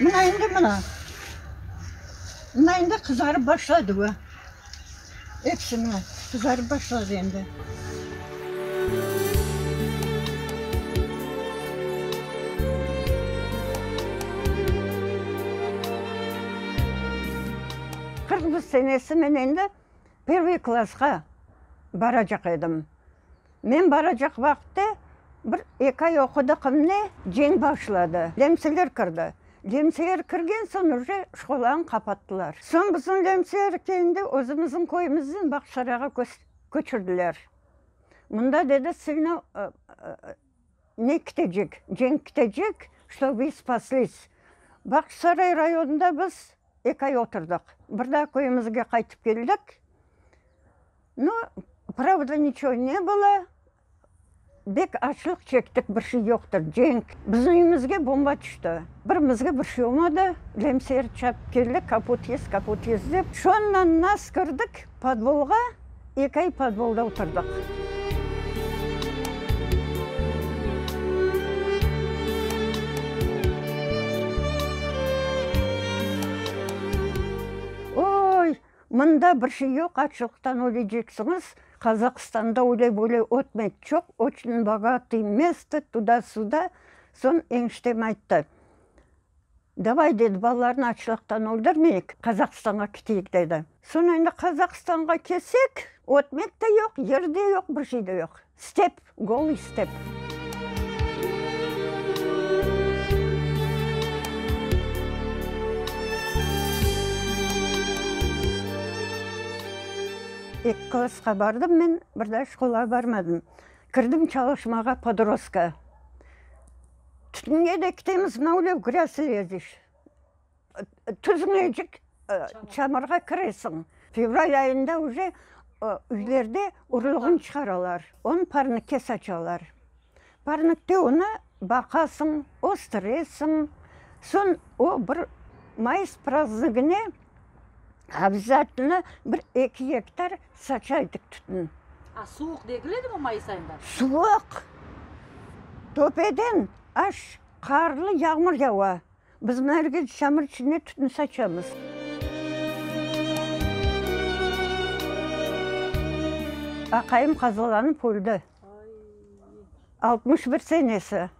Mına endi mına. Mına endi qızarıp başladı bu. Episi mına qızarıp başladı endi. 41 senesi men endi pervıy klassqa baracaq edim. Men baracaq vaqıtta bir eki ay oqudıqım ne, cenk başladı. Lemseler kirdi. Lemseler kirgen soñ uje şkolanı qapattılar. Soñ bizim lemseler kendi özümizniñ köyümizden Bağçasarayğa köçürdiler. Mında, dedi, silno ne kitecek, cenk kitecek, çto vı spaslis. Bağçasaray rayonında biz eki ay oturdıq. Bir daa köyümizge qaytıp keldik. Nu, pravda, niçego ne bylo, bek açlıq çektik, bir şey yoqtır, cenk. Bizim üyümizge bomba tüşti. Birimizge bir şey olmadı, lemser çapıp keldi, kaput yes, kaput yes dep. Şondan nas kirdik podvolğa, eki ay podvolda oturdıq. Oy, Mında bir şey yoq, açlıqtan öleceksiñiz, Qazaqstanda öyle-böyle ötmek çoq, oçün bogatıy mesto, tuda-suda. Soñ eniştem ayttı, Davay, dedi, balalarnı açlıqtan öldürmeyik, Qazaqstanğa keteyik, dedi. Soñ endi Qazaqstanğa kelsek, ötmek de yoq, yer de yoq, bir şey de yoq. Step, golıy step. Eki klassqa bardım men, bir daa şkolağa barmadım. Kirdim çalışmağa podrostka. Tütünge de ketemiz, mına öyle grâz leziş. Tüzmecik çamurğa kiresiñ. Fevral ayında uje üylerde urluğını çıqaralar. Onı parnikke saçalar. Parnikte onı baqasıñ, östüresiñ. Soñ o bir mayıs prazdnigine obязательno bir eki gektar saça edik tütün. A suvuq degil edimi mayıs ayında? Suvuq! Töpeden aş qarlı yağmur yava. Biz mına çamur içinde tütün saçamız. Aqayım qazalanıp öldi. 61 senesi.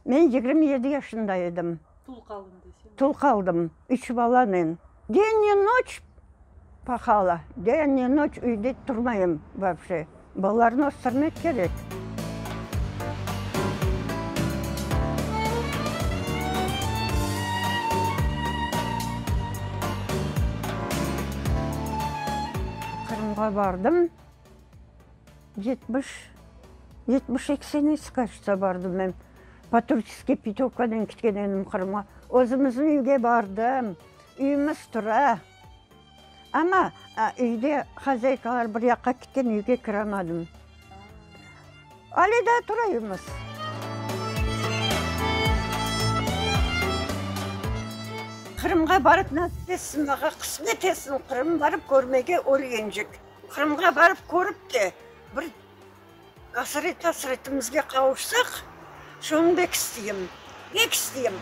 Men 27 yaşında edim. Tul qaldıñ desem. Tul qaldım, üç balanen. День и ночь pahala, день и ночь üyde turmayım вообще. Balalarnı östürmek kerek. Qırımğa bardım. 70, 72 senesi, кажется, bardım men. Po turistskiy putövkanen ketken edim Qırımğa. Özümizniñ üyge bardım. Üyümiz tura. Amma üyde hozâykalar bir yaqqa ketken, üyge kiramadım. Ale daa tura üyümiz. Qırımğa barıp nasip etsin, mağa qısmet etsin, Qırım barıp körmege ölgencik. Qırımğa barıp körip te, bir asret-asretimizge qavuşsaq, şonı bek isteyim, bek isteyim.